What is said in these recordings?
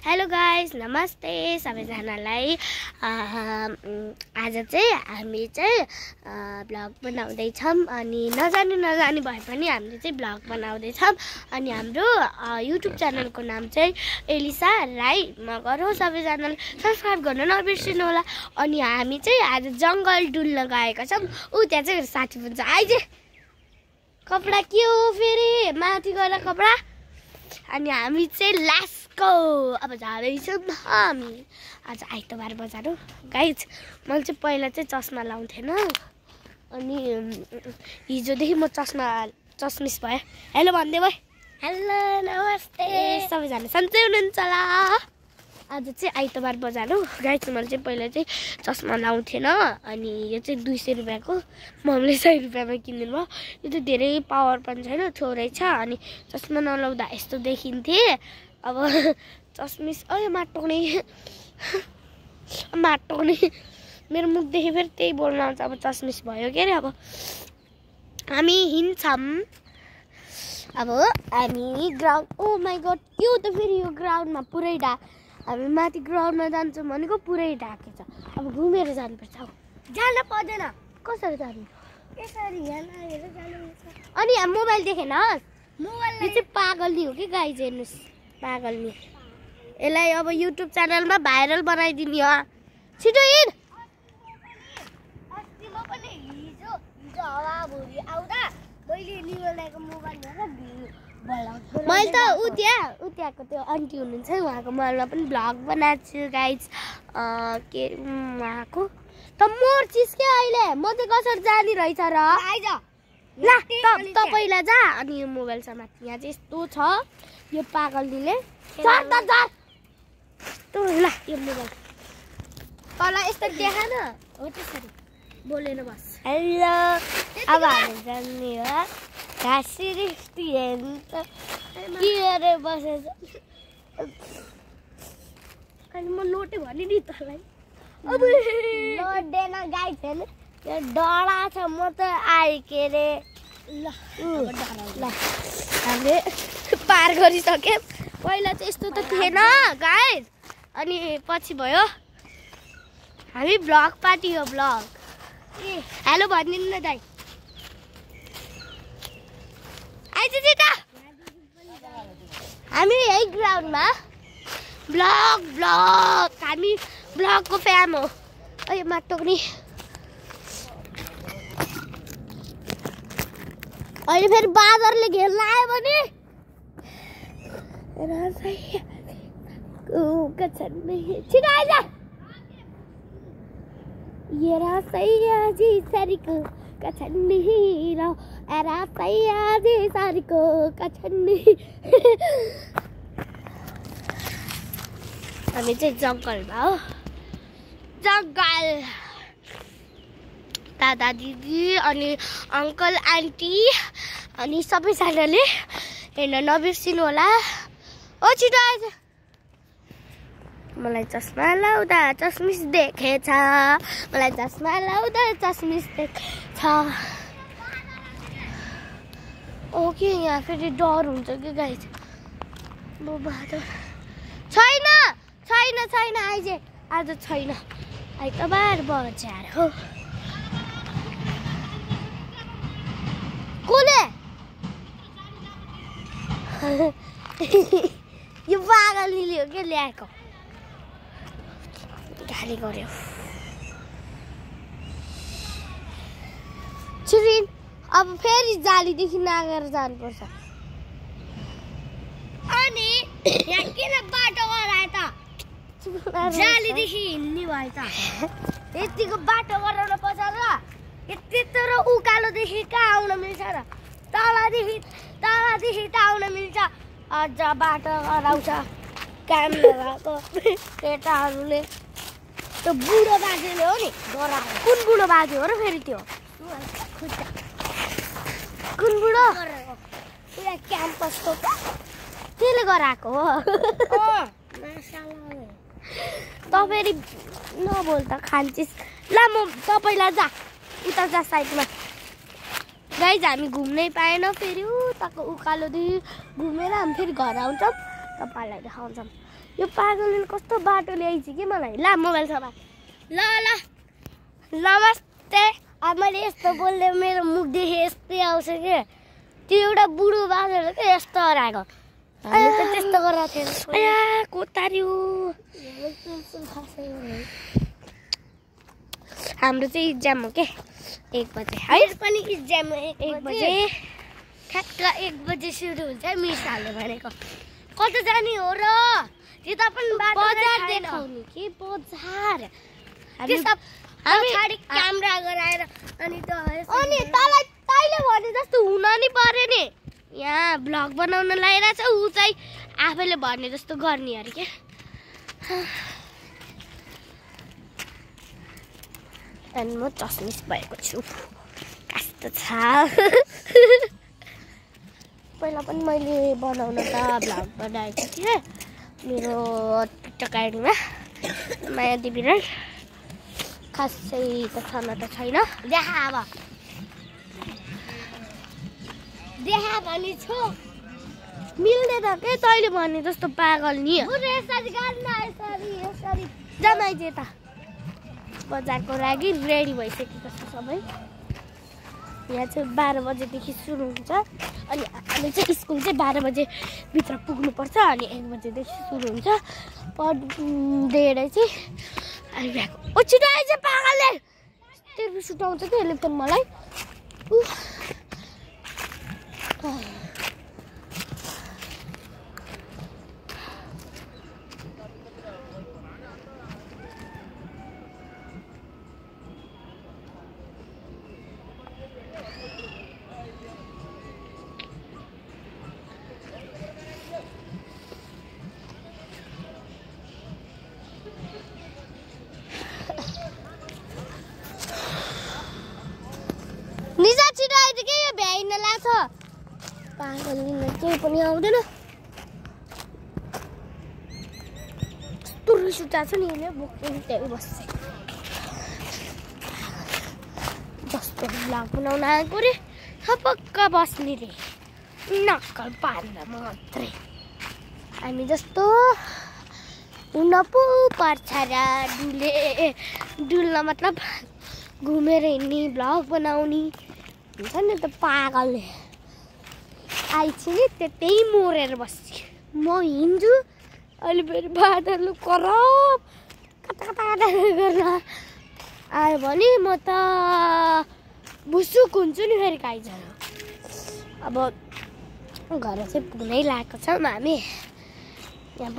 Hello guys, नमस्ते सबैजनालाई। आज चाहिँ हामी चाहिँ ब्लग बनाउँदैछौँ अनि नजानी भए पनि हामीले चाहिँ ब्लग बनाउँदैछौँ अनि हाम्रो युट्युब च्यानलको नाम चाहिँ एलिसा राई मगर हो। सबैजनाले सब्स्क्राइब गर्न नबिर्सिनु होला। अनि हामी चाहिँ आज जङ्गल डुल्न गएका छौँ। त्यहाँ चाहिँ साथी हुन्छ आइजे। कपडा के हो फेरि माथि गएर कपडा। अनि हामी चाहिँ लास्को अब जाँदैछौँ हामी। आज आइतबार बजार हो गाइज। मैले चाहिँ पहिला चाहिँ चस्मा लाउँथेन अनि हिजोदेखि म चस्मिस भएँ। हेलो भन्दै भयो। हेलो नमस्ते सबैजना सन्चै हुनुहुन्छ होला। आज चाहिँ आइतबार बजार हो गाइज। मैले चाहिँ पहिला चाहिँ चस्मा लाउँथेन अनि यो चाहिँ 200 रुपियाँको मम्मीले 100 रुपियाँमा किनिदिनु भयो। यो चाहिँ धेरै पावर पनि छैन, थोरै छ अनि चस्मा नलाउँदा यस्तो देखिन्थे। अब चस्मिस माटोक्ने मेरो मुखदेखि फेरि त्यही बोल्न आउँछ। अब चस्मिस भयो के अरे। अब हामी हिँड्छौँ। अब हामी ग्राउन्ड माई गड त्यो त फेरि यो ग्राउन्डमा पुरै हामी माथि ग्राउन्डमा जान्छौँ भनेको पुरै ढाकेछ। अब घुमेर जानुपर्छ। जान पर्दैन। कसरी जानु? यसरी हेरेर जानुपर्छ। अनि यहाँ मोबाइल देखेन? मोबाइल चाहिँ पागल हो कि गाइज। हेर्नुहोस् पागल नि। यसलाई अब युट्युब च्यानलमा भाइरल बनाइदिने हो। छिटो हिँड। अस्ति म पनि हिजो हावाहुरी आउँदा मैले निगोलाको मोबाइल मैले त त्यहाँको त्यो आन्टी हुनुहुन्छ उहाँको मोबाइलमा पनि ब्लग बनाएको छु गाइज। के उहाँको त मोर्चिस के अहिले म चाहिँ कसरी जाने रहेछ र। ल त पहिला जा अनि यो मोबाइल समात्ने। यहाँ चाहिँ यस्तो छ यो पागलले ल यो मोबाइल तँलाई यस्तो देखा न हो त्यसरी बोलेर बस। हेलो अब हामी जाने हो घाँसी रेस्टुरेन्ट के गरेर बसेछ। अनि म लोटे भने नि तँलाई। अब लोटेन गाई छैन यो डडा छ। म त आएँ के अरे। ल हामीले पार गरिसक्यौँ। पहिला चाहिँ यस्तो त थिएन गाइज अनि पछि भयो। हामी ब्लग पार्टी हो ब्लग। हेलो भनिदिनु न दाइ। आइज त हामी यही ग्राउन्डमा ब्लग हामी ब्लगको फ्यान हो। माटोक्ने अहिले फेरि बाँदरले घेर्न आयो भने छिटो आइज। येरा सैयाजी सारीको कछन्नी र एरा सैयाजी सारीको कछन्नी। हामी चाहिँ जङ्गलमा हो। जङ्गल दादा दिदी अनि अङ्कल आन्टी अनि सबैजनाले हेर्न नबिर्सिनु होला। छिटो आइज। मलाई चस्मा लाउँदा चस्मिस देखेछ। मलाई चस्मा लाउँदा चस्मिस देखेछ। के यहाँ फेरि डर हुन्छ कि गाइज। छैन आइज। आज छैन आइतबार बजार हो। कसले यो पागल निले हो के ल्याएको। गाली गर्यो। छिरिन अब फेरि जालीदेखि नागेर जानुपर्छ। अनि यहाँ किन बाटो गराए त? जालीदेखि हिँड्ने भयो त। यतिको बाटो गराउन पर्छ र। त्यत्रो उकालोदेखि कहाँ आउन मिल्छ र? तलदेखि त आउन मिल्छ। अझ बाटो गराउँछ काम लगाएको केटाहरूले। त्यो बुढो बाजेले हो नि गराएको। कुन बुढो बाजे हो र फेरि त्यो? कुन बुढो? क्याम्पसको त्यसले गराएको हो। त फेरि नबोल त खान्छिस्। ल म तपाईँलाई जा उता जा साइडमा। गाइज हामी घुम्नै पाएन फेरि उताको उकालोदेखि घुमेर हामी फेरि घर आउँछौँ। तपाईलाई देखाउँछौँ यो पागलले कस्तो बाटो ल्याइछ कि मलाई ला मोबाइल सभा ल ल नमस्ते अब मैले यस्तो बोल्दै मेरो मुखदेखि यस्तै आउँछ के त्यो एउटा बुढो बाजेले चाहिँ यस्तो हराएको अहिले त त्यस्तो गरेर थियो आया कोतारियो हाम्रो चाहिँ इक्जाम हो के 1 बजे है पनि इक्जाम 1 बजे ठ्याक्क 1 बजे सुरु हुन्छ मिस हाल्यो भनेको कता जाने हो र त्यता पनि बजार देखाउने के बजार हामी छाडी क्यामेरा गराएर अनि तैले भने जस्तो हुन नि पर्यो नि यहाँ भ्लग बनाउन लागिरहेछ उ चाहिँ आफैले भने जस्तो गर्ने अरे के अनि म चस्मिस भएको छु कस्तो छ पहिला पनि मैले बनाउन त भ्लग बनाएको थिएँ मेरो टिकटक आइडीमा माया देवी राई खासै त छन त छैन देखा अब देखा भने छु मिल्दैन के तैले भने जस्तो पागल नि यसरी गर्न यसरी जमाइजे त बजारको लागि रेडी भइसकेको छ सबै यहाँ चाहिँ 12 बजेदेखि सुरु हुन्छ अनि हामी चाहिँ स्कुल चाहिँ 12 बजे भित्र पुग्नुपर्छ अनि 1 बजेदेखि सुरु हुन्छ पढ्दै चाहिँ आइरहेको ओ छिटो आइज पागलले त्यो सुटाउँछ कि यसले पनि मलाई निजा छिटो आइज के यो भ्याइन लाग्छ पागलले केही पनि आउँदैन कस्तो रिस उठाएको छ नि यसले बोकेर त्यही बस्छ जस्तो भ्लग बनाउन आएको रे थपक्क बस्ने रे नक्कल पार्न मात्रै हामी जस्तो हुन पो पर्छ र डुल्न मतलब घुमेर हिँड्ने भ्लग बनाउने हुन्छ नि त पागलले आइछ नि त्यही मोरेर बस्छ म हिँड्छु अहिले फेरि बादल कराप कता गर्न आयो भने म त बुसुक हुन्छु नि फेरि काइजन अब घर चाहिँ पुग्नै लागेको छौँ हामी यहाँ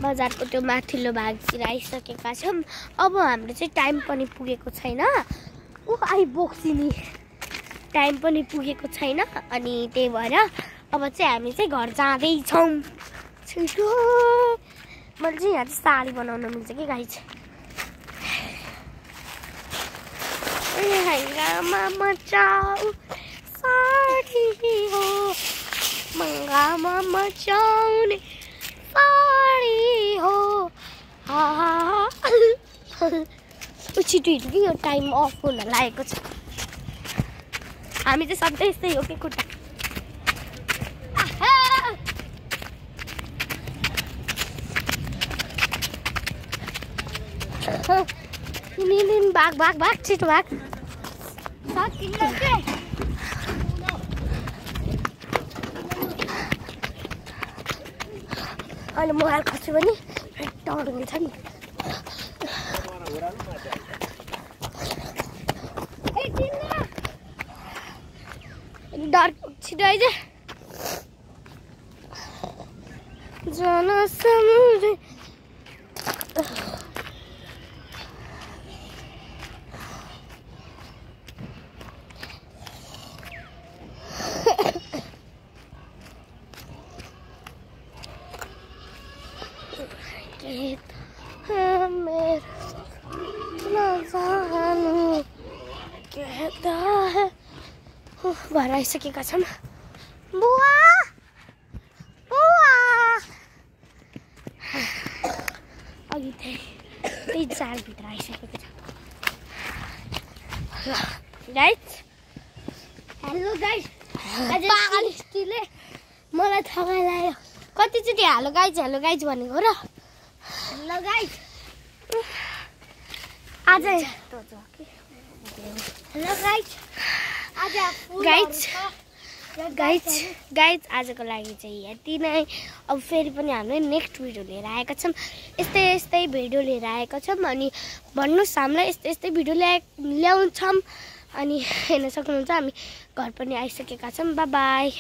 बजारको त्यो माथिल्लो भागतिर आइसकेका छौँ अब हाम्रो चाहिँ टाइम पनि पुगेको छैन आइबोक्सिनी टाइम पनि पुगेको छैन अनि त्यही भएर अब चाहिँ हामी चाहिँ घर जाँदैछौँ छिटो मैले चाहिँ यहाँ चाहिँ साडी बनाउन मिल्छ कि गाइज हङ्गामा मचाऊ साडी हो मङ्गामा मचाउने साडी हो छिटो हिँड्नु कि यो टाइम अफ हुन लागेको छ हामी चाहिँ सधैँ यस्तै हो कि खुट्टा भाग छिटो भाग अहिले मोबाइल खस्यो भने डराउने छ नि डर छिटो आइज जन समुद्र घर आइसकेका छौँ बुवा अघि त्यही जालभित्र आइसकेको छ गाइस हेलो गाइस पागलले मलाई थगाइ लाग्यो कतिचोटि हेलो गाइज भनेको र हेलो गाइज आज हेलो गाइज गाइज आजको लागि चाहिँ यति नै। अब फेरि पनि हामीले नेक्स्ट भिडियो लिएर आएका छौँ। यस्तै भिडियो लिएर आएका छौँ। अनि भन्नुहोस् हामीलाई यस्तै भिडियो ल्याउँछौँ। अनि हेर्न सक्नुहुन्छ हामी घर पनि आइसकेका छौँ। By by.